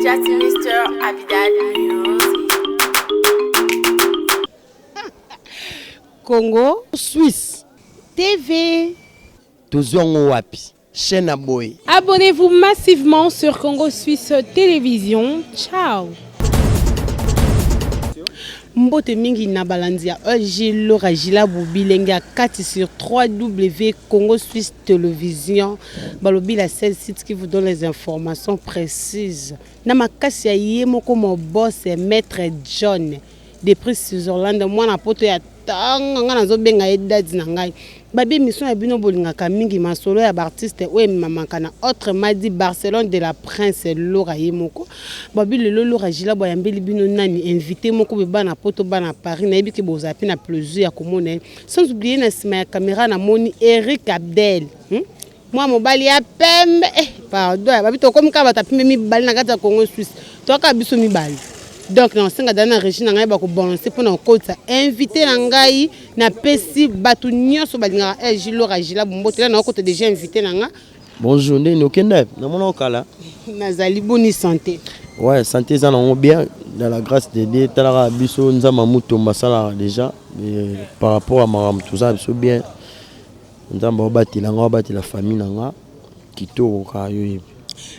Just Mr. Abidal Music. Congo Suisse TV. Tozwi yango wapi chaîne ya boye. Abonnez-vous massivement sur Congo Suisse Télévision. Ciao. Mbote mingi na balandi ya EG Laura Jilabu bilenge ya kati sur 3W Congo Suisse Télévision balobi la seule site qui vous donne les informations précises na makasi ya ye moko mon boss maître John depuis Switzerland mwana poto ya Tanga nga nazo benga ye daddy na ngai. Babi emission ya bino bolingaka mingi masolo ya ba artiste oyo ememamaka na autrement dit Barcelone de la prince Laura ye moko. Babi lelo Laura Jilabo ayambeli bino nani invite moko boye bana poto bana Paris nayebi ke bozala pe na plaisir ya komona ye. Sans oublier na sima ya camera namoni Eric Abdel. Hum? Mwa mobali ya pembe eh pardon eh, babi tokomi kaka bato ya pembe mibale na kati ya Congo Suisse toyaka biso mibale donc nakosenga dala na régie na ngai bakobalanse mpo na kokotisa invité na ngai napesi bato nyonso balingaka eh, Lora Gila Bombotela nakokota déjà invité na ngai. Bonjour, ndeni okenda namona okala. Nazali boni santé? Ouais, santé eza nango bien dans la grâce de Dieu. Talaka biso Nzambe mutomba asalaka déjà par rapport à makambo toza biso bien. Nzambe aobatela nga, aobatela famille na nga kitoko kaka yo yebi.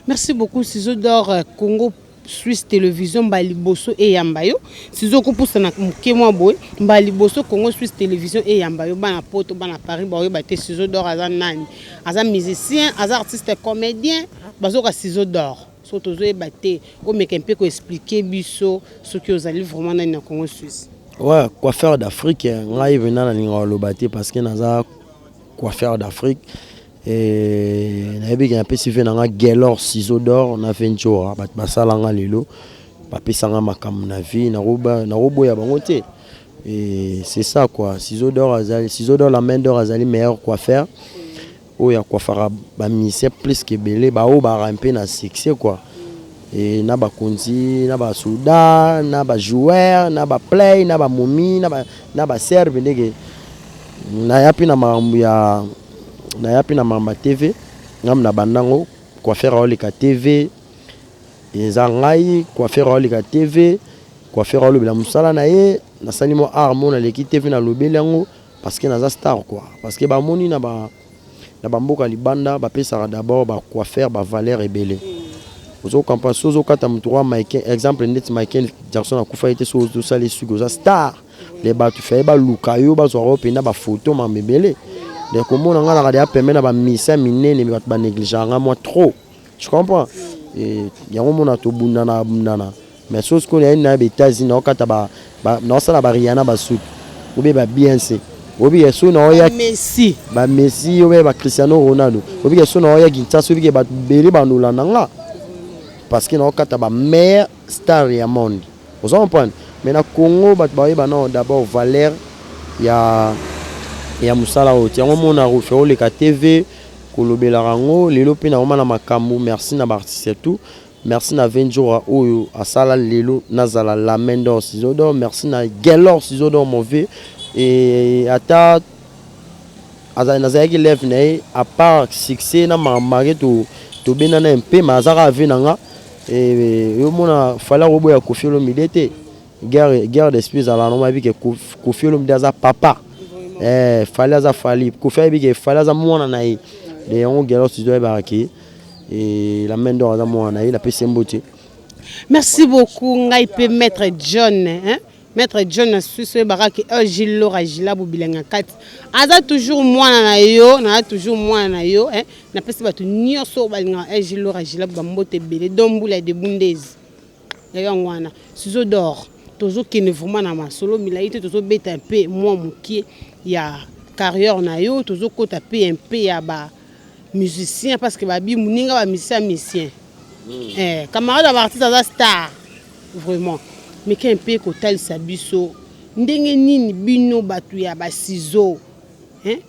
Merci beaucoup Ciseaux d'or euh, Congo Suisse Télévision mbala liboso eyamba yo Ciseaux okopusana moke mwa boye mbala liboso Congo Suisse Télévision eyamba yo bana poto bana Paris baoyeba te Ciseaux d'or aza nani aza musicien aza artiste comédien bazoka Ciseaux d'or so tozoyeba te omeka mpe ko expliquer biso soki ozali vraiment nani na Congo Suisse. Ouais, coiffeur d'Afrique, ngai vena nalinga koloba te parce que naza coiffeur d'Afrique. Et nayebi ke napesi ve na nga Gaylor ciseau d'or na Ventura bato basala nga lelo bapesa nga makambo na vie nakoboya bango te. Et c'est ça quoi, ciseau d'or azali ciseau d'or la main d'or azali meilleur coiffeur oyo akwafaka ba musiciens plus qu'ebele ba oyo ba mpe na succès quoi. Et na bakonzi na ba soldats na ba joueurs na ba play na ba momi na ba serve ndenge naya mpe na makambo ya naya mpe na makambo ya TV ngam na bandango coiffeur aoleka TV eza ngai coiffeur aoleka TV coiffeur aolobela mosala na ye nasali mwa art mo naleki TV nalobeli yango parce que naza star quoi parce que bamoni na ba na bamboka libanda bapesaka d'abord ba coiffeur ba valeur ebele ozo comprendre so ozokata motu kwa Michael exemple ndeti Michael Jackson akufa ye te so ozosala esuki oza star le bato faye baluka yo bazwaka yo mpenza bafoto mambo ebele donc komona ngai naka deya pembe na bamisa minene me bato banegligeaka ngai mwa trop tu comprends yango mona tobundana bundana mais so sikoyo naye na ba États-Unis naokata naosala ba Rihanna basuki obe ba Beyoncé obi so naoya Messi ba Messi obe ba Cristiano Ronaldo obi so naoya Kinshasa obi bato bele banolanda nga parce que naokata ba meilleure star ya monde ozo comprendre mais na Congo bato bayeba nao d'abord valeur ya mosala oyo ti yango mona rofe oleka TV kolobelaka yango lelo mpe naoma na makambo merci na baartiste tout merci na Venjora oyo asala lelo nazala la main d'or ciseau d'or merci na Gaylor ciseau d'or mon vieux et ata nazalaki lève na ye à part succès na makambo tobendana mpe ma azaka ave na nga yo mona fala koboya Koffi Olomide te guerre d'esprit ezalaka nango ayebi ke Koffi Olomide aza papa Fally aza Fally Koffi ayebi ke Fally aza mwana na ye de yango Gaylor ciseau ayebaka ke la main d'or aza mwana na ye napesi ye mbote. Merci beaucoup ngai mpe maître John hein? Maître John na Suisse oyebaka ke Gilles Laura Gilabo bilanga kati aza toujours mwana na yo naza toujours mwana na yo hein? Napesi bato nyonso oyo balingaka Gilles Laura Gilabo bambote ebele don mbula de bundezi ya yango wana ciseau d'or tozokende vraiment na masolo milai te tozobeta mpe mwa mokie ya carrière na yo tozokota mpe mpe ya ba musicien parce que babi moninga ba musicien musicien camarade ya baartiste aza star vraiment meke mpe kotalisa biso ndenge nini bino bato ya basizo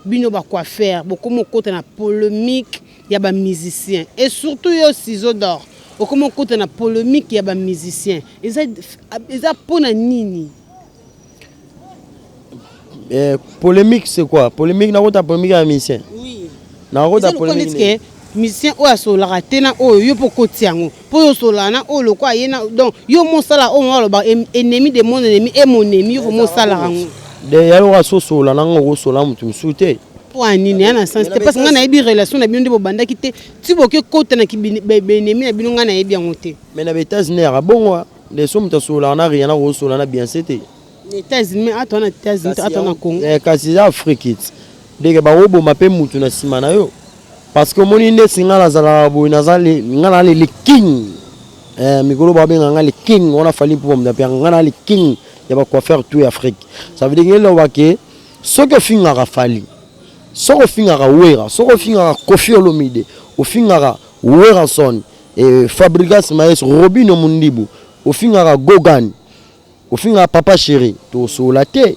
bino bacoiffeur bokomi okota na polémique ya bamusicien et surtout yo ciseau d'or okomi okota na polémique ya bamusicien eza mpona nini? Polémique c'est quoi? Polémique nakota polémique ya musicien oui. Nakota polémique ke Musicien oyo asololaka te na oyo, yo mpo okoti yango mpo oyo osololaka na oyo lokola ye na, donc yo mosala oyo ngo aloba ennemi de mon ennemi et mon ennemi, yo vraiment osalaka yango. De ya lokola asosola na ngo, okosola moto mosusu te. Mpo ya nini ya na sens te? Parce que ngai nayebi relation na bino nde bobandaki te ti boke kota na baennemi na bino, ngai nayebi yango te. Mais na baÉtats-Unis yaka bongo nde so moto asololaka na Rihanna, kosola na Beyoncé te. Na États-Unis, ata na États-Unis, ata na Congo. Kasi eza Afrique ti ndeke bakoboma mpe mutu na nsima na yo, parce que omoni ndeti nga nazalaka boye, naza nga na le king. Mikolo babenga nga le king wana, Fally mpo bamutu ape nga na le king ya bacoiffeur tout ya Afrique. Ça veut dire eloba ke soki ofingaka Fally, soki ofingaka Wera, soki ofingaka Koffi Olomide, ofingaka Werrason, Fabregas Maes, Robino Mundibu, ofingaka Gogan, ofingaka Papa Chéri, tosola te,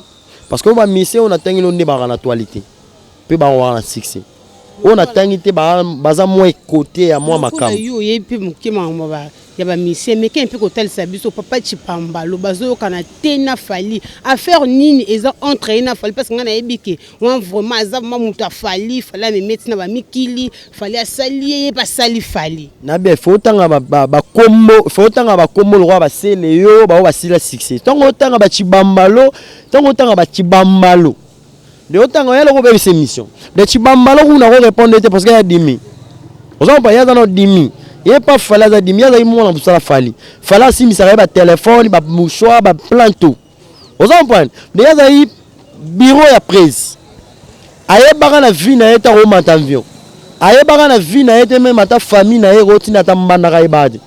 parce que oyo bamusicien oyo natangi no nde baka na actualité mpe bakokaka na succès. Oyo natangi te baza mwa ekote ya mwa makambo. Yo oyebi mpe moke makambo ya bamusicien, meke mpe kotalisa biso papa Chipambalo bazoyokana te na Fally. Affaire nini eza entre ye na Fally? Parce que ngai nayebi ke wana vraiment aza vraiment moto aFally. Fally amemeti na bamikili, Fally asali ye, ye mpe asali Fally. Nabe fo otanga bakombo, fo otanga bakombo lokola basele yo bao basila succès. Ntango otanga bacibambalo, ntango otanga bacibambalo nde otanga oya loko obebisa émission de Cibambalo kuna korépondre te, parce que ya dimi ozompa ye aza na dimi ye pa Fally, aza dimi, ye azali mwana mosala Fally. Fally asimbisaka ye batelefone, bamouchoir, baplan, tout. Oza comprendre? Nde ye azali bureau ya presse, ayebaka na vie na ye te akomata avion, ayebaka na vie na ye te même ata famille na ye ekotinda ata mbandaka, ayebaka te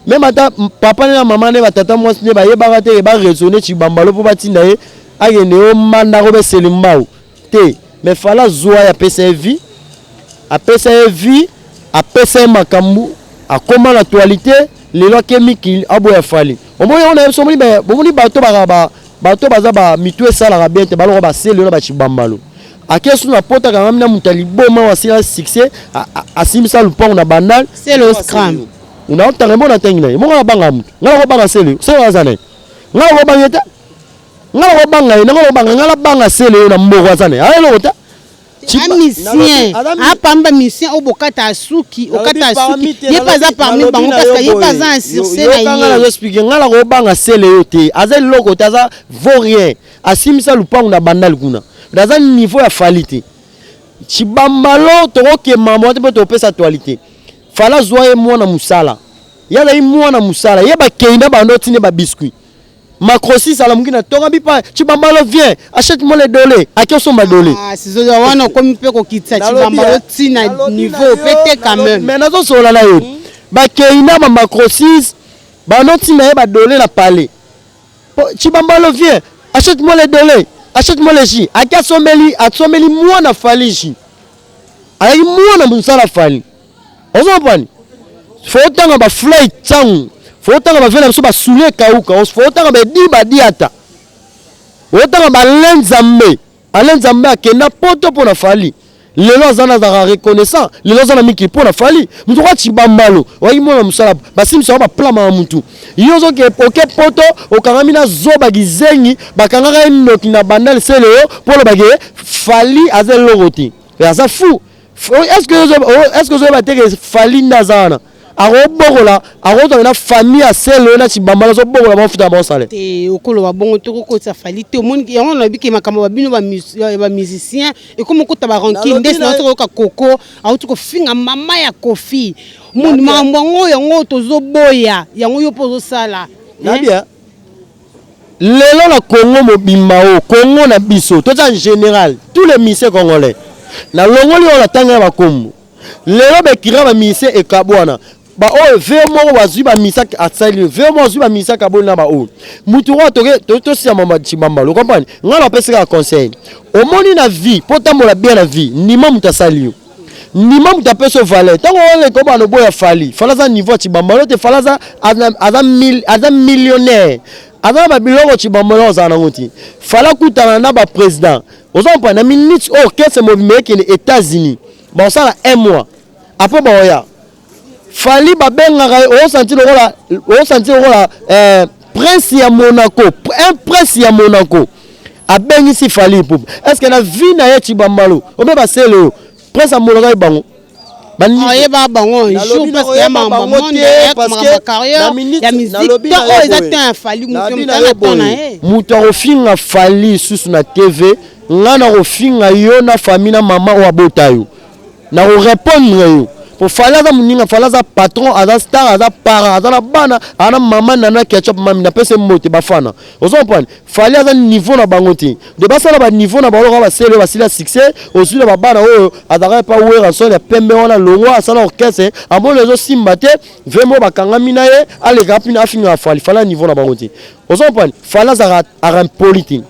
même ata papa ne na mama ne batata mwasi nde bayebaka te baraisonne Cibambalo mpo batinda ye akende o mbandaka obeseli mbau te. Mais Fally azwa ye, apesa ye vie, apesa ye vie, apesa ye makambo, akóma na actualité. Lelo ake mikili, aboya Fally. Omoni yango na ye biso. Omoni, bomoni bato baka bato baza bamitu esalaka bien te, baloko baseli oyo na bacibambalo. Ake su na pota kangami na moto ya liboma oyo asila succès, asimbisa lupango na Bandal. Selo Scram. Unaotanga mbo na ntangi na ye moko nabanga motu, ngai nakobanga Sele. Sele aza na ye, ngai nakobanga ye te, ngai nakobanga ye, nango nakobanga, ngai nabanga Sele oyo na mboko aza na ye, aya eloko te. Musicien apamba, musicien oyo bokata asuki, okata asuki, ye mpe aza parmi bango, parce que ye mpe aza na succès na ye. Nazo expliquer, ngai nakobanga Sele oyo te, aza eloko te, aza vaut rien, asimbisa lupango na Bandal kuna, aza niveau ya Fally te. Cibambalo tokokema mwa te mpo topesa actualité. Fally azwa ye mwana mosala, ye azali mwana mosala, ye bakei na bando otinde babiscuit macrosis, alamuki na tonga bipa: "Cibambalo, viens, achète moi le dolé." Aki osomba dolé. Wana okomi mpe kokitisa Cibambalo ntina niveau mpe te quand même. Mais nazosola na yo, bakei na bamacrosis, bando ntina ye badolé na palais: "Cibambalo, viens, achète moi le dolé, achète moi le jus." Aki asombeli, asombeli mwana Fally jus, azalaki mwana mosala Fally. Ozopani fo otanga bafly ntango fo otanga bave na biso basule kauka, fo otanga bedi badiata, otanga bale Nzambe, ale Nzambe akenda poto mpo na Fally. Lelo aza na azalaka reconnaissant, lelo aza na mikili mpo na Fally. Motu kwa Cibambalo oyaki mwana mosala, basimbisaka baplama ya mutu, yo ozoke oke poto, okangami na zoba gizengi, bakangaka ye ndoki na Bandal Sele yo mpo olobake Fally aza eloko te, aza fou. Est ce que ozoyeba te ke Fally nde aza wana, akobokola, akozwa na famille ya Sele oyo na Cibambala, azobokola baofuta baosale? Te, okoloba bongo te, okokotisa Fally te. Omoni yango, nalobi ke makambo babino bamusicien ekomi okota barancune. Ndesi nauti koyoka Koko auti kofinga mama ya Koffi. Makambo yango, yango tozoboya yango, yo mpo ozosala. Nabia lelo na Congo mobimba, oyo Congo na biso toza en général, tous les musiciens congolais, nalongoli oyo natanga ya bakombo. Lelo bekira bamusicien ekabwana, baoyo ve moko bazwi bamisa asali ve moko azwi bamisa kaboli na baoyo mutu oyo toke tosiyama Cibambalo. Comprendre ngai, napesi kaka conseil. Omoni na vie, mpo tambola bien na vie, ndima moto asali yo, ndima moto apesi yo valeur. Ntango oleka obana oboya Fally, Fally aza niveau ya Cibambalo te. Fally aza millionnaire, aza na babiloko Cibambalo ozala nango te. Fally akutana na baprésident, oza comprendre? Na minute oyo orchestre mobimba ekende États-Unis, baosala un mois, après baoya. Fally babengaka ye, osanti lokola, osanti lokola prince ya Monaco, un prince ya Monaco abengisi Fally Ipupa. Est ce que na vie na ye Cibambalo obe basele oyo prince ya Monaco aye bango? Oyeba bango un jour parce que ya makambo monde, ya makambo ya carrière ya musique to oyo eza temps ya Fally, moto motanga temps na ye. Moto akofinga Fally lisusu na TV, ngai nakofinga yo na famille na mama oyo abota yo, nakorépondre yo. Po Fally aza moninga, Fally aza patron, aza star, aza para, aza na bana, aza na mama Nana Ketchup. Mami napesi mbote bafana. Ozo comprendre, Fally aza niveau na bango te. De basala baniveau na bango lokola basele oyo basila succès. Ozwi na babana oyo azalaka epa Werrason ya pembe wana, longwa, asala orchestre, amoni ezosimba te. Vraiment bakangami na ye, aleka mpina afingaka Fally. Fally aza niveau na bango te. Ozo comprendre, Fally azalaka arimpoli te,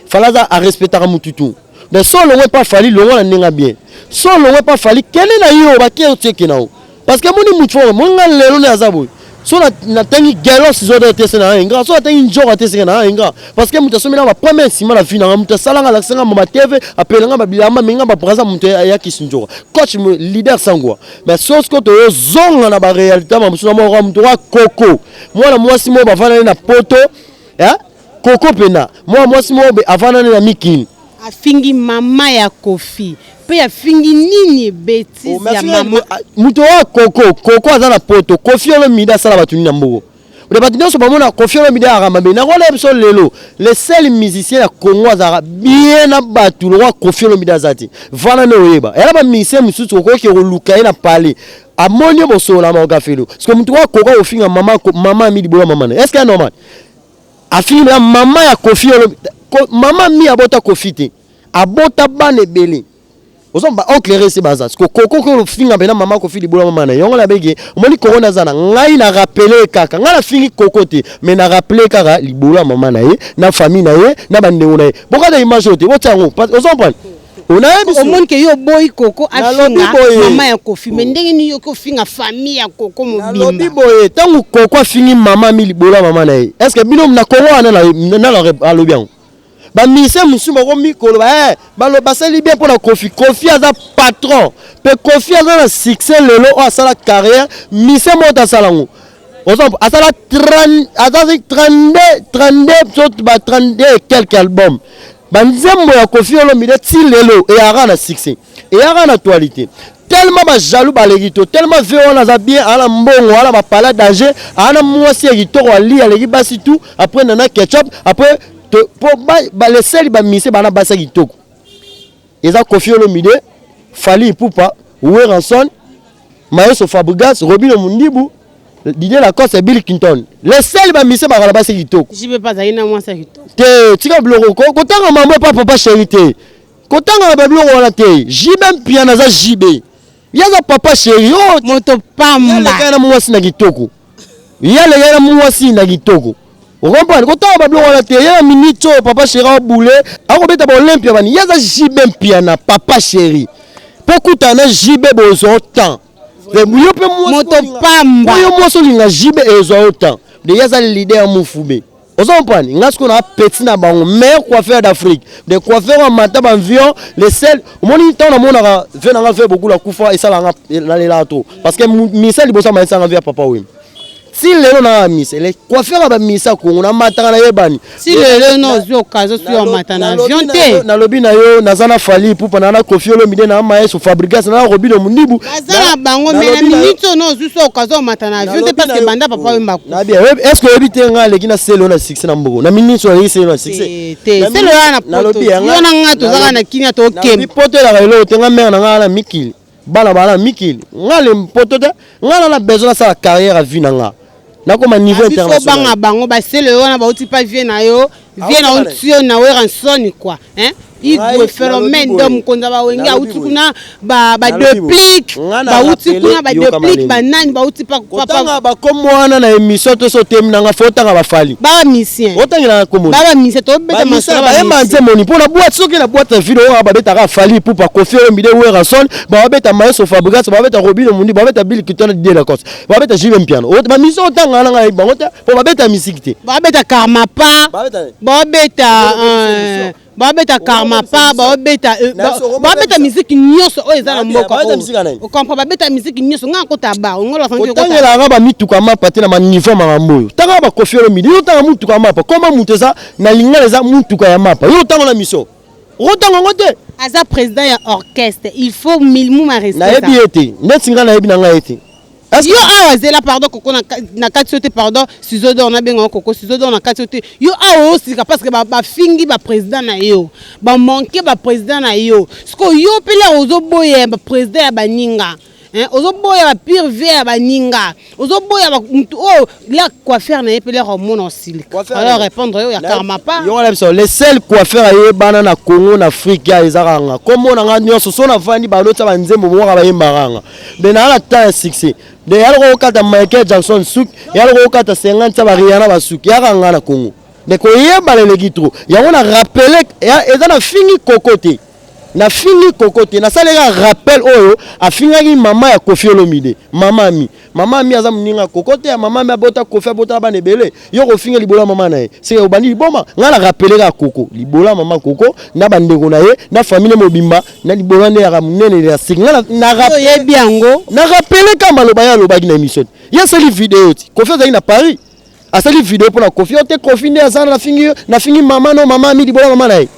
Fally aza arespectaka mutu tu. Mais so olongwe epa Fally, longwa na ndenge bien. So olongwe epa Fally, kende na yo bake otieke na yo, parce que moni mutu fo moni nga lelo nde aza boye. So natangi Gelor Ciseaux te, se na inga. So natangi Njoka te, seke na inga, parce que moto asombi na bapremier nsima na vie nanga, moto asalanga, alakisanga ma batv, apelanga babilamba menga babraza, moto ayakisi Njoka, coach leader sangwa. Mais so siko toyozonga na baréalité mamosusu na moko, moto wa koko, mwana mwasi moko bavandani na poto, koko mpena mwana mwasi moko avandani na mikili. Afingi mama ya Kofi mpe afingi nini, bêtise ya mama. Moto oyo koko, koko aza na poto. Kofi Olomide asala bato nini na mboko? De bato nyonso bamona Kofi Olomide ayaka mabe. Nakola biso lelo, le seul musicien ya Congo azalaka bien na bato lokwa Kofi Olomide aza te. Vana nde oyeba yala bamusicien mosusu, okoki koluka ye na palais, amoni yo bosolola maokafelo. Parce que moto oyo akoka kofinga mama, mama ami libola mama na, est ce que ya normal? Afingi na mama ya Kofi Olomide. Mama mi abota Kofi te, abota bana ebele. Ozo ba oncle rese baza siko koko ko finga mpena mama Kofi libola mama na yango. Nabenge omoni koko naza na ngai na rappeler kaka, ngai nafingi koko te, mais na rappeler kaka libolo ya mama na ye na famille na ye na bandeko na ye. Bokata image oyo te, botia yango. Ozo comprendre, onayebi. Omoni ke yo oboyi koko afinga mama ya Kofi, mais ndenge nini yoki ofinga famille ya koko? Nalobi boye, ntango koko afingi mama mi libolo ya mama na ye, est ce que bino na Kongo wana nano alobi yango? Bamusicien mosusu bakomi koloba basali bien mpona Kofi. Kofi aza patron mpe Kofi aza na succès lelo oyo asala carrière, musicien moko te asala yango. Asala azali 32 32 so ba 32 et quelques album. Banzembo ya Kofi Olomide ti lelo eyaka na succès, eyaka na actualité, tellement bajaloux baleki to tellement ve wana aza bien, aza na mbongo, aza na bapala danger, aza na mwasi ya kitoko, ali aleki basi tout. Après Nana Ketchup, après po baleseli bamise bana basi ya kitoko eza Kofi Olomide, Fally Ipupa, Werrason, Maestro Fabregas, Robino Mundibu, Didier Lacoste, Bill Clinton, les seuls bamise bakala basi kitoko. Jibe mpe azali na mwasi ya kitoko. Te, tika biloko kotanga mambo epa papa chéri te, kotanga na babiloko wana te. JB Mpiana aza JB, ye aza papa chéri oyo. Moto pamba. Alekaki na mwasi na kitoko, ye alekaki na mwasi na kitoko. Okomprendre, kotanga babiloko wana te. Ye na minute oyo papa chéri aobule, akobeta baolympia bani. Ye aza JB Mpiana, papa chéri, mpo kutana na JB bozwa temps yo mpe. Moto pamba. Oyo mwasi olinga JB ezwa yo temps de ye aza leader ya mofube. Ozo comprendre, nga sikoyo na petit na bango, meilleur coiffeur d'Afrique, de coiffeur ya mata baavion, le seul. Omoni, ntango namonaka ve nanga ve bokula kufa, esalanga nalelaka trop, parce que misa liboso amayisanga ve ya papa Wemba. Ti lelo na mise le coiffeur ya bamisa ya Kongo namataka nayebani. Si lelo no ozwi occasion soki omata na avion te. Nalobi na yo, naza na Fally Ipupa, na na Kofi Olomide, na Maestro Fabregas, na Robino Mundibu. Baza na bango, mais na minute oyo no ozwi so occasion omata na avion te, parce que banda papa Wemba. Nabi, est ce que oyebi te nga aleki na Selo na succès na mboko? Na minute oyo aleki Selo na succès. Te, Selo ya na poto, yo na nga tozaka na Kinia, tokemba. Poto elaka eloko te. Nga mare na nga na mikili, bana bana mikili, nga le poto te. Nga na besoin nasala carrière ya vie na nga, nakoma niveau international. Banga bango basele wana bauti pa vie na yo, vie na yo na Werrason quoi, hein, Igwe phénomène donc mokonzi ya bawenge auti kuna, badeplique bauti kuna, badeplique banani bauti. Kotanga bakombo wana na émission to so otemi nanga, fo otanga bafali. Bamusicien. Otangelaka kombo. Bamusicien, tobeta. Bayemba nzembo mpo na boîte. Soki na boîte ya ville oyo babetaka Fally Ipupa, Kofi Olomide, Werrason, babeta Maestro Fabregas, babeta Robino Mundi, babeta Bill Clinton, Didier Lacoste, babeta JB Mpiano, bamusicien otanga nanga bango te, mpo babeta musique te. Babeta Karmapa, babeta, babeta Karmapa, babeta, babeta musique nyonso oyo eza na mboka. Ocomprend, babeta musique nyonso. Nga akota bar. Otangelaka bamituka mapa te na baniveau makambo oyo. Tanga bakofi Olomide, yo otanga mutuka mapa, koma mutu eza na lingala, eza mutuka ya mapa. Yo otanga na mission, okotanga yango te. Aza président ya orchestre, il faut minimum ya respect. Nayebi ye te, neti ngai nayebi na ngai ye te. Yo awa zela, pardon Koko, na kati yo te, pardon Ciseau d'or, nabenga Koko Ciseau d'or na kati yo te. Yo awa osika parce que bafingi baprésident na yo, bamanke baprésident na yo. Sikoyo yo mpe lere ozoboya baprésident ya baninga, ozoboya bapire vie ya baninga, ozoboya mutu oyo la coiffeur na ye mpe lere omona osilika, alors répondre yo ya karma pa. Yo wana biso, le seul coiffeur ayebana na Congo, na Afrique, ya ezaka nga. Kombo na nga nyonso so navandi, balotia banzembo moka, bayembaka nga. Nde naa na temps ya succès, nde ya loko okata Michael Jackson suki, ya loko okata 50 ya baRihanna basuki, yaka nga na Congo. Nde koyebana eleki trop. Yango na rappele, eza na fingi Koko te, nafingi Koko te, nasaleka rappel oyo afingaki mama ya Kofi Olomide, mama Ami. Mama Ami aza moninga Koko te. Ya mama Ami abota Kofi, abota bana ebele. Yo kofinga libolo ya mama na ye, seke obandi liboma. Ngai na rappele kaka Koko, libolo ya mama Koko na bandeko na ye na famille mobimba na libolo nde yaka monene ya siki. Ngai oyebi yango. Na rappele kaka maloba ye alobaki na émission te. Ye asali video ti Kofi azalaki na Paris, asali video mpona Kofi oyo te. Kofi nde aza nafingi, nafingi mama no mama Ami, libolo ya mama na ye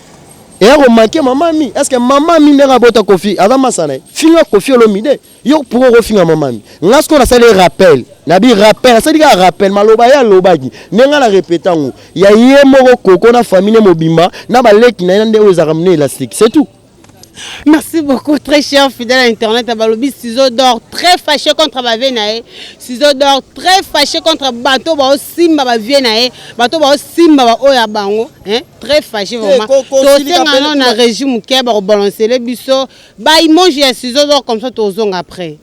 eya komanke mama Ami. Est ce que mama Ami ndenge abota Kofi aza masa na ye? Finga Kofi Olomide, yo pourquoi kofinga mama Ami? Nga sikoyo nasali rappel, nabi rappel, nasali kaka rappel maloba ye alobaki, nde nga na répéter yango ya ye moko Koko na famille mobimba na baleki na ye na nde oyo ezalaka monene élastique, c'est tout. Merci beaucoup, très cher fidèle à Internet. Balobi Ciseau d'or très fâché contre ba vie na ye. Ciseau d'or très fâché contre bato ba simba ba vie na ye. Bato ba simba ba oya bango, hein? Très fâché vraiment. Tosenga non na régime ke ba balancer les biso. Ba image ya Ciseau d'or comme ça tozonga après.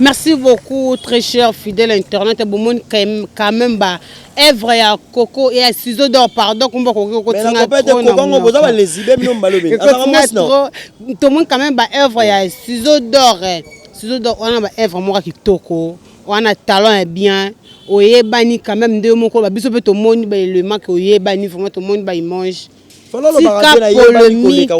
Merci beaucoup, très cher fidèle internaute. Bomoni quand même ba œuvre ya Koko ya Ciseau d'or, pardon, komba koki kotinga trop na Boza bino balobi. Trop. Tomoni quand même ba œuvre ya Ciseau d'or. Ciseau d'or wana ba œuvre moko kitoko. Wana talent ya bien. Oyebani quand même nde moko ba biso pe tomoni ba élément que oyebani vraiment, tomoni ba image. Tika polémique,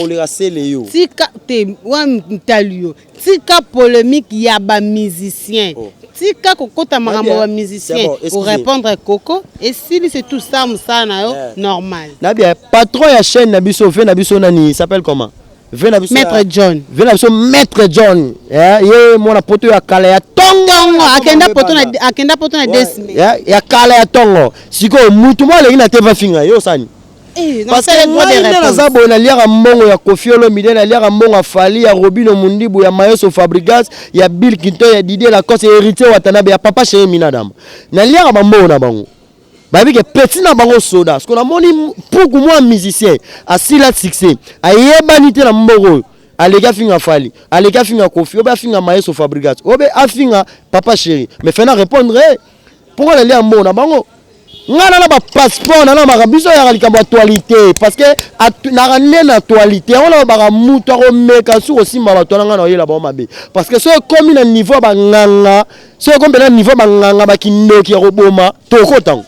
tika te wa mtali yo, tika polémique ya bamusicien, oh. Tika kokota makambo ya bamusicien. Orépondre Koko, esili, c'est tout ça, mosala na yo normal. Nabia patron ya chaîne na biso, ve na biso nani, s'appelle comment, ve na biso? Maître John. Ve na biso Maître John, ye mwana poto ya kala ya tongo. Akenda poto na, akenda poto na 2 semaines. Ya kala ya tongo. Sikoyo mutu mo alengi na te vafinga yo osani, parce que ngai nde naza boye, naliaka mbongo ya Kofi Olomide, naliaka mbongo ya Fally, ya Robino Mundibu, ya Mayoso Fabrigas, ya Bill Clinton, ya Didier Lacoste, ya Héritier Watanabe, ya Papa Chéri Minadam. Naliaka bambongo na bango, bayebi ke petit na bango soda. Parce que namoni mpuku mwa musicien asila succès, ayebani te na mboka oyo, aleki afinga Fally, aleki afinga Kofi, obe afinga Mayeso Fabrigas, obe afinga Papa Chéri. Mais fena répondre pourquoi nalia mbongo na bango. Ngai na na bapasseport na na makambo biso yaka likambo actualité, parce que naka nde na actualité yango nalobaka mutu akomeka su kosimba bato wana, ngai na oyela bango mabe, parce que so ekomi na niveau ya banganga, so ekomi mpena niveau ya banganga bakindoki ya koboma, tokotango.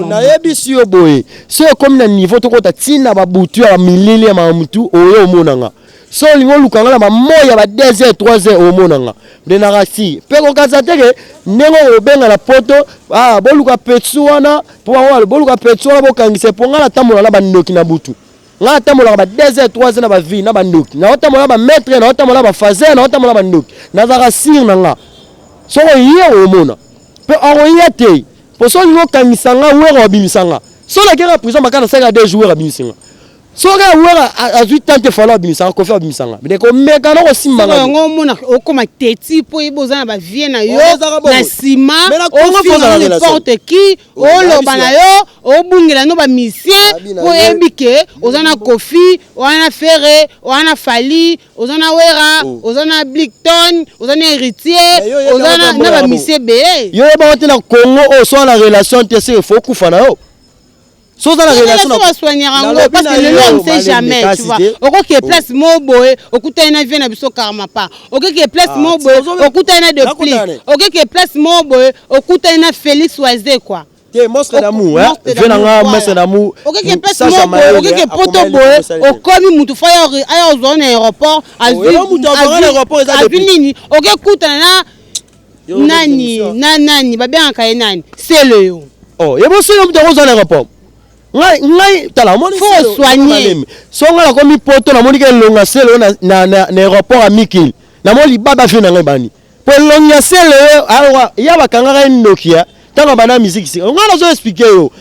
Nayebisi yo boye, so ekomi na niveau tokota ntina babutu ya bamilili ya mamutu oyo omonanga, so olingi oluka nga na bamoi ya ba 2 heures, 3 heures, omonanga nde naka si mpe kokanisa te ke ndenge okobenga na poto, ah, boluka petsu wana mpo bango boluka petsu wana bokangisa. Mpo ngai natambola na bandoki na butu, ngai natambolaka ba 2 heures, 3 heures na baville na bandoki, naotambola na bamaître, naotambola na bafaser, naotambola na bandoki, nazalaka sire na nga. Soko ye omona mpe akoya te, mpo so olingi okangisa nga, were abimisa nga. So nakeka prison makana, nasalaka 2 jours, abimisi nga. Soki Wera azwi temps te, Fally abimisanga, Koffi abimisanga, ndeko meka na kosimbanga. Yango omona okoma teti mpo oyeba oza na bavie na yo na nsima. Mais na Congo, faut ozala ofinga n'importe qui, oloba na yo, obungela no bamusicien, mpo oyebi ke oza na Koffi, oza na Ferre, oza na Fally, oza na Wera, oza na Blicton, oza na Héritier, oza na bamusicien ebele. Yo oyebaka te, na Congo oyo, so na relation te, se faut okufa na yo. So oza na relation, basoignaka yango, parce que lelo on ne sait jamais, tu vois. Okoke place moko boye, okutani na vie na biso Karma pa, okeke place moko boye, okutani na Deplick, okeke place moko boye, okutani na Félix Waze, quoi. Te, monstre d'amour, hein, vie na nga, monstre d'amour. Okeke place moko boye, okeke poto boye, okomi mutu fo aya ozwa na aéroport, azwi nini, okekutana na nani na nani, babengaka ye nani, sele yo. Oh, ye boso yo mutu akozwa na aéroport. Ngai tala, omoni, faut soigner. So ngai nakomi poto, namoni ke elonga sele oyo na aéroport ya mikili, namoni libaba vie na ngai bani, po elongi ya sele oyo ya bakangaka ye ndoki ya ntango banda musique. Sika ngai nazo expliquer yo,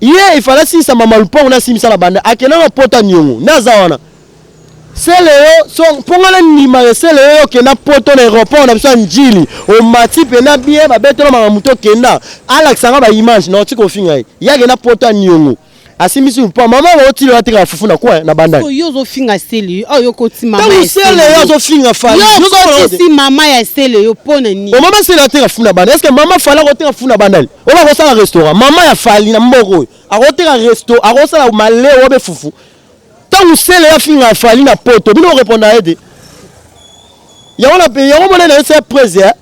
ye ifala asilisa mama lupango, nasimisa na banda akendanga poto niongo nde aza wana. Sele yo, so mpo ngai nandimaka sele oyo okenda poto na aéroport na biso ya Njili, omati mpena bien, babetela makambo, moto okenda, alakisanga baimage na otika ofinga ye. Ye akenda poto ya niongo, asimbisi lupango, mama baotili atekaka fufu na coin na bandani. Yo ozofinga sele oyo, yo okoti mama. Ntango sele yo azofinga Fally, yo okotisi mama ya sele yo mpo na nini? O mama sele ateka fufu na bandani, est ce que mama Fally akoteka fufu na bandani? Oyo akosala restaurant, mama ya Fally na mboka oyo akoteka resto, akosala maleo obe fufu? Ntango sele afinga Fally na poto, bino orépondre ye te. Yango na yango mona na yo se prese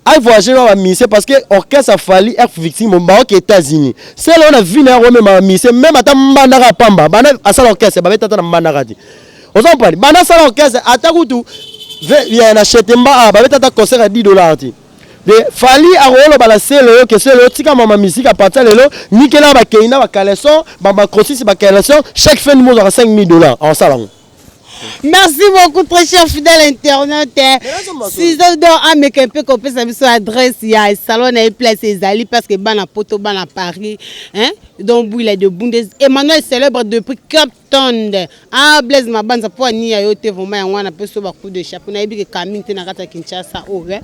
avoyage na bamusicien, parce que orchestre Fally F Victime baoke États-Unis. Sele oyo na vie na yango omema bamusicien même ata mbandaka ya pamba. Banda asala orchestre, babeta ata na mbandaka te. Oza mpani, banda asala orchestre, ata kutu na Chetemba babeta ata concert ya 10 $ te. De Fally akoloba na sele oyo ke sele oyo tika mama musique, à partir lelo nikela bakei na bacaleçon, bamacrosisi bacaleçon, chaque fin du mois ozwaka 5000 $, aosala yango. Merci beaucoup, très cher fidèle internaute. Ciseau d'or ameka mpe kopesa biso adresse ya salon na ye, place ezali, parce que bana poto, bana Paris, hein? Donc Bwila de Bundes, Emmanuel célèbre depuis Cape Town. Ah, Blaise Mabanza, mpo ania yo te vraiment, yango wana mpe so bacoup de chapeau. Nayebi ke kamine te na kati ya Kinshasa oyo,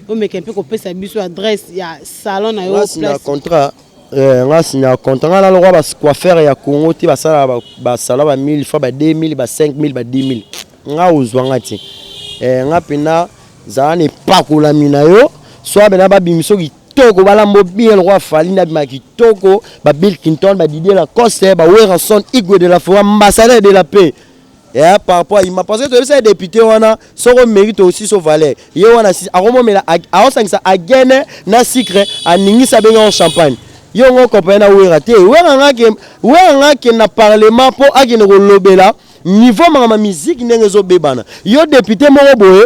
omeka mpe kopesa biso adresse ya salon na yo. Place contrat, nga sinya contrat, nga nalokwa bacoiffeur ya Congo te, basala basala ba 1000 fois, ba 2000, ba 5000, ba 10 000, nga ozwanga te. Nga mpena zala na epakolami na yo, so abena babimiso kitoko, balambo bien lokwa Fally nde abima kitoko, ba Bill Clinton, ba Didier Lacoste, ba Werrason, Igwe de la Forêt, ambassadeur de la paix. Ya par rapport à ima, parce que toyebisa ye député wana, soko mérite aussi so valeur ye wana akomomela, aosangisa agene na sucre, aningisa, abenga champagne. Yo ngo compagnie na Wera te. Wera nga akende na parlement mpo akende kolobela niveau makambo ya musique ndenge ezobebana. Yo député moko boye,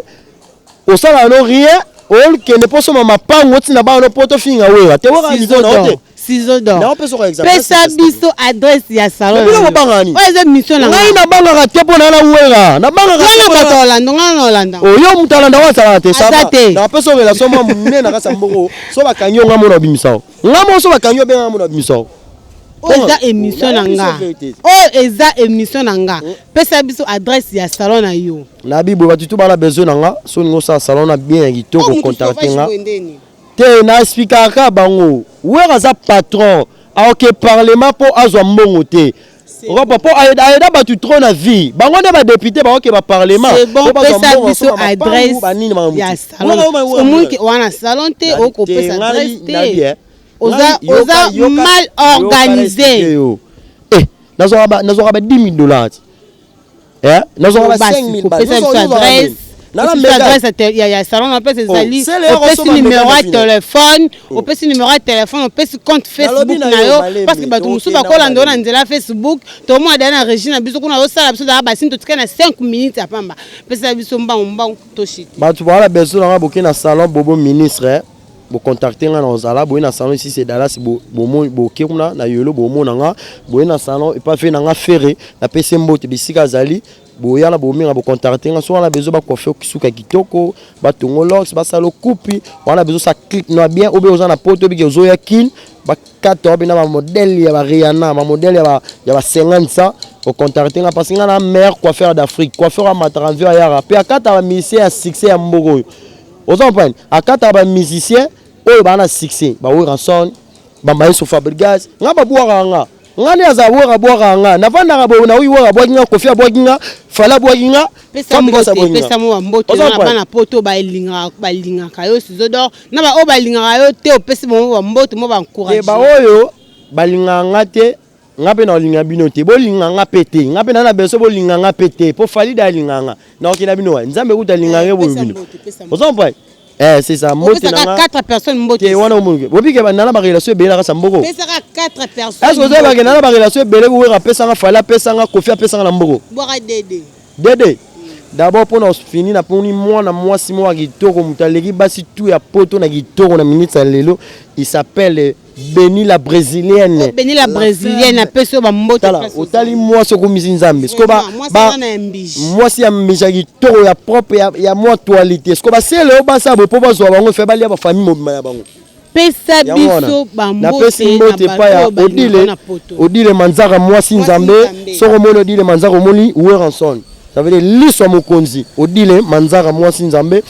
osalaka no rien, okende mpo soma mapango, otinda bana no mpo tofinga Wera te. Wera niveau na yo te. Ciseau d'or, pesa biso adresse ya salon. Bino bobangaka nini? Oyo eza mission na ngai. Nabangaka te mpo na na Wera, nabangaka. Wana bato olanda, ngai na olanda. Oyo moto alanda oyo asalaka te. Aza te. Napesa relation mwa monene na kati ya mbongo. So bakangi yo, ngai mona obimisa yo, ngai moko. So bakangi yo, benga ngai, mona obimisa yo. Oyo eza émission na nga, oyo eza émission na nga. Pesa biso adresse ya salon na yo. Nabi boye, bato tu bana besoin na nga, so olingi osala salon na bien ya kitoko, contacte nga te. Na expliquaka bango, Wera aza patron, aoke parlement mpo azwa mbongo te, ropa mpo ayeda bato trop na vie. Bango nde badéputé baoke baparlement. Bon, pesa biso adresse ya salon. Omoniki wana salon te, okopesa adresse te, oza mal organisé. Nazwaka ba 10 000 $ ti, nazwaka ba 5 000. Kopesa biso adresse, adresse ya salon na place ezali, opesi numéro ya téléphone, opesi numéro ya téléphone, opesi compte Facebook na yo, parce que bato mosusu bakolanda yo na nzela ya Facebook. Tomona daya na régie na biso kuna, osala biso daya basini. Totikali na 5 minutes ya pamba, pesa biso mbangu mbangu, toshite. Bato bawala besoin nanga, boke na salon Bobo Ministre, bocontacte nga na ozala boye na salon ici, c'est Dallas. Boke kuna na yolo, bomona nga boye na salon epa fe na nga Ferre. Napesi mbote bisika azali, boya na bominga, bocontacte nga. So wana besoin bacoiffe suka kitoko, batongo locks, basala okupi wana besoin sa clip no bien, obe oza na poto, obiki ozoya Kin. Bakata oyo mpena bamodèle ya baRihanna, bamodèle ya ba 50 sa, ocontacte nga parce que nga na meilleur coiffeur d'Afrique. Coiffeur amataka mvio, ayaka mpe akataka bamusicien ya succès ya mboka oyo. Oza comprendre? Akataka bamusicien oyo baa na succès, baWerrason, bamayeso, Fabregas. Nga babwakaka nga, nga nde aza Wera abwakaka nga. Navandaka boye, naoyi Wera abwaki nga, Kofi abwaki nga, Fally abwaki nga. Pesa mbote, pesa mo bambote na bana Poto balingaka yo, Ciseau d'Or, na baoyo balingaka yo te. Opesi bango bambote mo baencourage. Baoyo balingaka nga te, nga mpe na olinga bino te. Bolinga nga mpe te, nga mpe na beso bolinga nga mpe te, mpo Fally da alinga nga, naokenda bino wa Nzambe kuta alingaka ye boye bino. Oza comprendre? Eh, c'est ça, mbote na nga. 4 personnes mbote. Te wana omonike bobike nana barelation ebele na kati ya mboko. Pesaka 4 personnes. Est ce que ozoyebake nana barelation ebele? Wera apesanga, Fally apesanga, Kofi apesanga na mboko. Bwaka dede. Dede d'abord, mpona fini, naponi mwana mwasi moko ya kitoko, moto aleki basi tu ya Poto na kitoko na minute ya lelo. Il s'appelle Beni la Brésilienne. Beni la Brésilienne, apesi oyo bambote. Tala, otali mwasi okomisi Nzambe. Siko mwasi ya mbisi ya kitoko, ya propre, ya mwa actualité. Siko basele oyo basala boye mpo bazwa bango fe balia bafamille mobima ya bango. Pesa biso. Napesi mbote epai ya Odile, Odile Manzaka, mwasi Nzambe. Soki omoni Odile Manzaka, omoni Werrason, ça veut dire liso ya mokonzi. Odile Manzaka, mwasi Nzambe.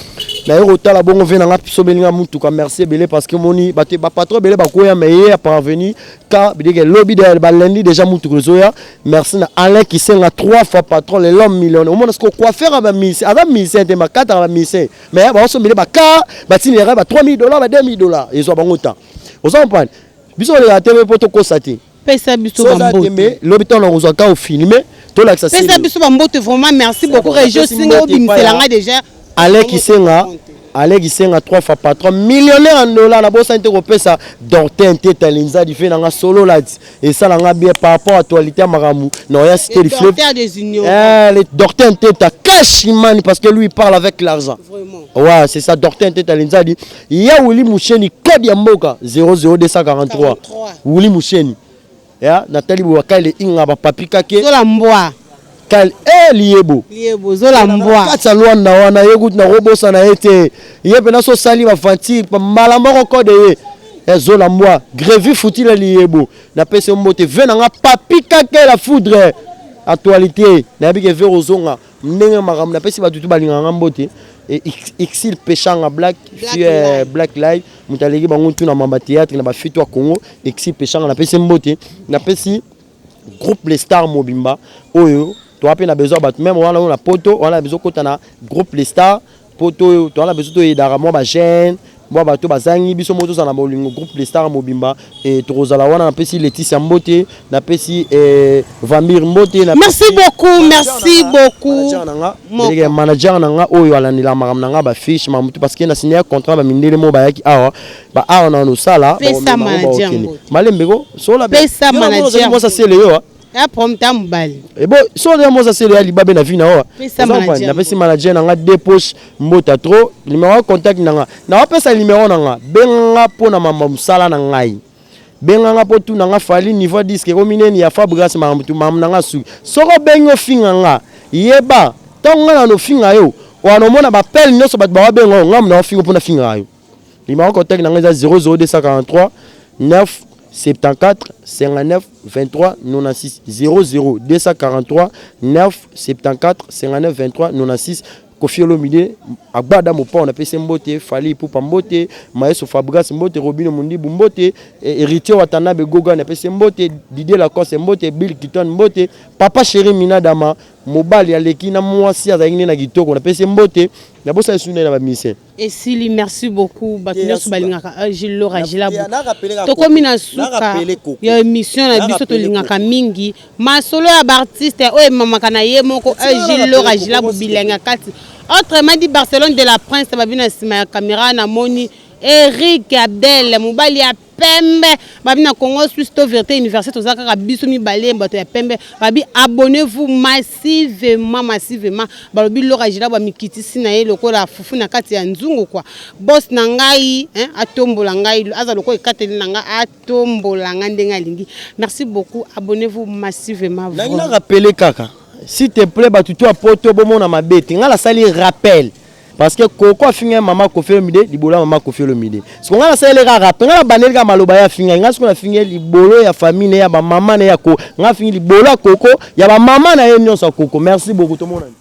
Naye kotala bongo ve nanga sobelinga mutuka. Merci ebele, parce que omoni bato, bapatron ebele bakoya, mais ye aparvenu ka bideke lobi de balendi déjà mutuka ezoya. Merci na Alain Kisenga, trois fois patron, l'homme millionnaire. Omona siko coiffeur ya bamusicien, aza musicien te, makataka bamusicien, mais baosombele baka batinelaka ba 3000 $, ba 2000 $, ezwa bango temps. Oza comprendre? Biso olekaka te mpo tokosa te. Pesa biso bambote. Lobi ntango na kozwa ka ofilme, tolakisa. Pesa biso bambote vraiment. Merci beaucoup, Régio Singa, obimiselanga déjà. Alain Kisenga, Alain Kisenga, trois fois patron, millionnaire en dollar. Nabosani te kopesa Dortin Teta Lenzadi fe nanga solo lati esalanga bien par rapport à actualité ya makambo na oya cité du fleuve. Eh, le Dortin Teta cash money, parce que lui, il parle avec l'argent. Ouais, c'est ça, Dortin Teta Lenzadi ya Willy Musheni, code ya mboka 00243. Willy Musheni ya natali boye inga bapapi kake. Zola mbwa. Kal eh liyebo. Liyebo zola mbwa. Kati ya Lwanda wana, ye kutu nakobosana ye te. Ye mpena so osali bafanti mbala moko kode ye ezola mbwa grevi futile liyebo. Napesi yo mbote ve nanga papi kake la foudre actualité. Nayebi ke ve kozonga ndenge makambo. Napesi bato tu balingaka nga mbote. Exil Peshanga Black, Black Live, moto aleki bango tu na mamba théâtre na bafitu ya Congo. Exil Peshanga, napesi mbote. Napesi groupe Les Stars mobimba oyo toa mpe na besoin bato même wana oyo na Poto wana, besoin kota na groupe Les Stars Poto oyo toa na besoin toyedaka mwa bajeune, mwa bato bazangi biso moko tozala na bolingo. Groupe Les Stars mobimba e tokozala wana. Napesi Leticia mbote, napesi Vambir mbote. Merci beaucoup, merci beaucoup. Manager na nga oyo alandela makambo na nga, bafiche mamutu, parce que na signé contrat bamindele mo bayaki awa, ba awa na nosala malembeko. Sola mwasa sele yo. Apromta mobali. Ebo so oza mwasa sele ya libabe na vie na owa. Napesi manager na nga deux poches mbota trop. Numéro ya contact na nga, nawapesa numéro na nga. Benganga mpo na mamba mosala na ngai, benganga mpo tuna nga Fally niveau disque ekomi nini ya Fabregas, makambo tu makambo na nga. Suki soki obengi ofinga nga, yeba ntango nga na nofinga yo wana, omona bapele nyonso bato bawabenga oyo nga na ofinga mpona fingaka yo. Numéro contact na nga eza 00243 9 74 59 23 96, 00 243 9 74 59 23 96. Kofi Olomide agbada mopao, napesi mbote. Fally Ipupa mbote, Maeso Fabregas mbote, Robino Mundibu mbote, Héritier Watanabe Goga napesi mbote, Didier Lacoste mbote, Bill Kiton mbote, papa chéri Minadama, mobali aleki na mwasi azalaki nde na kitoko, napesi mbote. Nabosala esu nde na bamisien. Esili, merci beaucoup. Bato nyonso balingaka Gilles Lora Gilabu, tokomi na suka ya émission na biso. Tolingaka mingi masolo ya baartiste oyo emamaka na ye moko Gilles Lora Gilabu, bilenge kati, autrement dit Barcelone de la Prince. Babi na nsima ya caméra namoni Eric Abdel, mobali ya pembe. Babi na Congo Suisse to vérité université, toza kaka biso mibale bato ya pembe. Babi abonnez-vous massivement, massivement. Balobi Lora Gila bamikitisi na ye lokola fufu na kati ya nzungu kwa bos na ngai, hein, atombola ngai, aza lokola ekateli na ngai, atombola ngai ndenge alingi. Merci beaucoup, abonnez-vous massivement. Nangi na rappeler kaka, s'il te plaît, bato to ya Poto bomona mabe te. Ngai nasali rappel. Parce que Koko afinga ye mama Koffi Olomide, libolo ya mama Koffi Olomide. Siko ngai nasaleli kaka rap, ngai nabandeli kaka maloba ye afinga ye. Ngai siko nafingi ye libolo ya famille na ye, ya bamama na ye, ya ko ngai afingi libolo ya Koko, ya bamama na ye nyonso ya Koko. Merci beaucoup, tomonani.